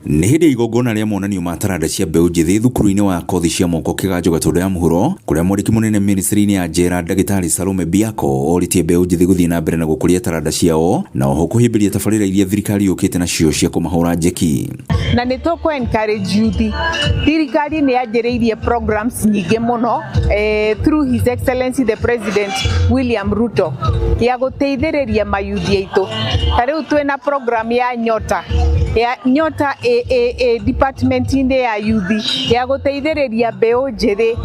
Nĩ hĩndĩ ya igongona rĩa monanio ma taranda cia mbeũ njĩthĩ thukuru-inĩ wa kothi cia moko Kĩganjo Gatũndũ ya Mũhuro, kũrĩa mwandĩki mũnene ministry-inĩ ya njera Ndagĩtarĩ Salome Biako orĩtie mbeũ njĩthĩ gũthiĩ na mbere na gũkũria taranda ciao na oho kũhĩmbĩria tabarĩra iria thirikari yũkĩte nacio cia kũmahũra njeki. Na nĩ tũkũ encourage youth. Thirikari nĩ yanjĩrĩirie programs nyingĩ mũno through His Excellency the President William Ruto ya gũteithĩrĩria mayuthi aitũ. Ta rĩu twĩna program ya Nyota, ya Nyota ĩ department-inĩ ya youth ya gũteithĩrĩria mbeũ njĩthĩ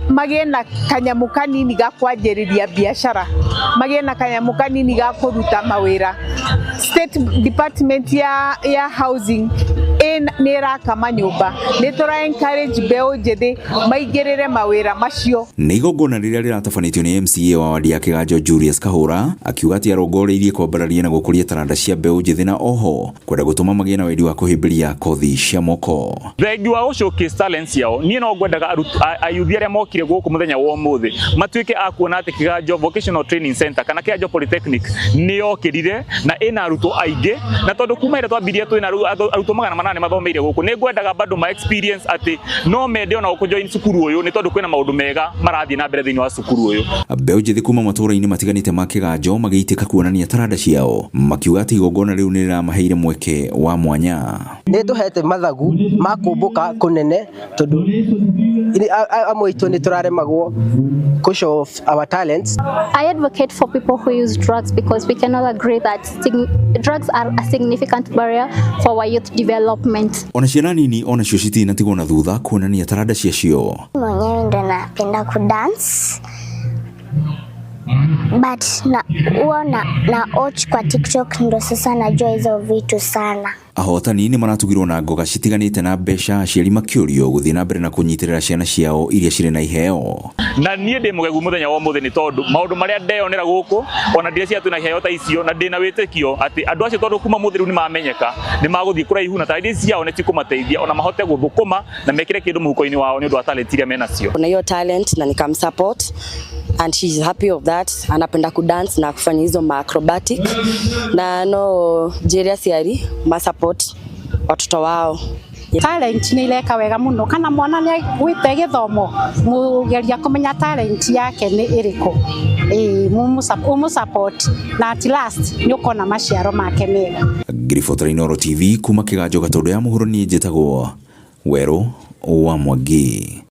magĩe na kanyamũ kanini ga kwanjĩrĩria biacara, magĩe na kanyamũ kanini ga kũruta mawĩra. State Department ya housing nĩ ĩraka manyũmba, nĩ tũra encourage mbeũ njĩthĩ maingĩrĩre mawĩra macio. Nĩ igongona rĩrĩa rĩratabanĩtio nĩ MCA wa wadi ya Kĩganjo Julius Kahũra, akiuga atĩ arongoreirie kwambararia na gũkũria taranda cia mbeũ njĩthĩ na oho kwenda gũtũma magĩe na wendi wa kũhĩmbĩria kothi cia moko. Thengi wa gũ showcase talents ciao, niĩ no ngwendaga ayuthi arĩa mokire gũkũ mũthenya wa ũmũthĩ matuĩke a kuona atĩ Kĩganjo Vocational Training Center kana Kĩganjo Polytechnic nĩ yokĩrire na ĩna arutwo aingĩ, na tondũ kuma ĩrĩa twambirie twĩna arutwo 800 mathomeire gũkũ, nĩ ngwendaga bado ma experience atĩ no mende ona gũkũ join cukuru ũyũ, nĩ tondũ kwĩna maũndũ mega marathiĩ na mbere thĩinĩ wa cukuru ũyũ. Mbeũ njĩthĩ kuma matũũra-inĩ matiganĩte ma Kĩganjo magĩitĩka kuonania taranda ciao, makiuga atĩ igongona rĩu nĩ rĩramaheire mweke wa mwanya. Nĩ tũhete mathagu ma kũmbũka kũnene, tondũ amwe aitũ nĩ tũraremagwo kũ show off our talents. I advocate for people who use drugs because we can all agree that drugs are a significant barrier for our youth development. Ona ciana nini onacio citinatigwo na thutha kuonania taranda ciacio. Mwenyewe ndo napenda kudance, but na huwa na watch kwa TikTok, ndo sasa najua hizo vitu sana. Ahotani nĩ maratugirwo na ngoga citiganĩte na mbeca, aciari makĩũrio gũthiĩ na mbere na kũnyitĩrĩra ciana ciao iria cirĩ na iheo. Na niĩ ndĩ mũgegu mũthenya wa ũmũthĩ, nĩ tondũ maũndũ marĩa ndeyonera gũkũ, ona ndireciria twĩna iheo ta icio, na ndĩna wĩtĩkio atĩ andũ acio, tondũ kuma mũthĩ rĩu nĩ mamenyeka, nĩ magũthiĩ kũraihu na talent ciao nĩ cikũmateithia ona mahote gũthũkũma na mekĩre kĩndũ mũhuko-inĩ wao nĩ ũndũ wa talent iria menacio. Kuna hiyo talent na nikamsupport and she's happy of that. Anapenda kudance na kufanya hizo ma acrobatic, na no njĩre aciari ma support watoto wao. Talent nĩ ireka wega mũno, kana mwana nĩ agwĩte gĩthomo, mũgeria kũmenya talent yake nĩ ĩrĩkũ, ĩĩ, ũmũ support na at last nĩ ũkona maciaro make mega. Ngĩribotera Inooro TV kuma Kĩganjo Gatũndũ ya Mũhuro, niĩ njĩtagwo Werũ wa Mwangi.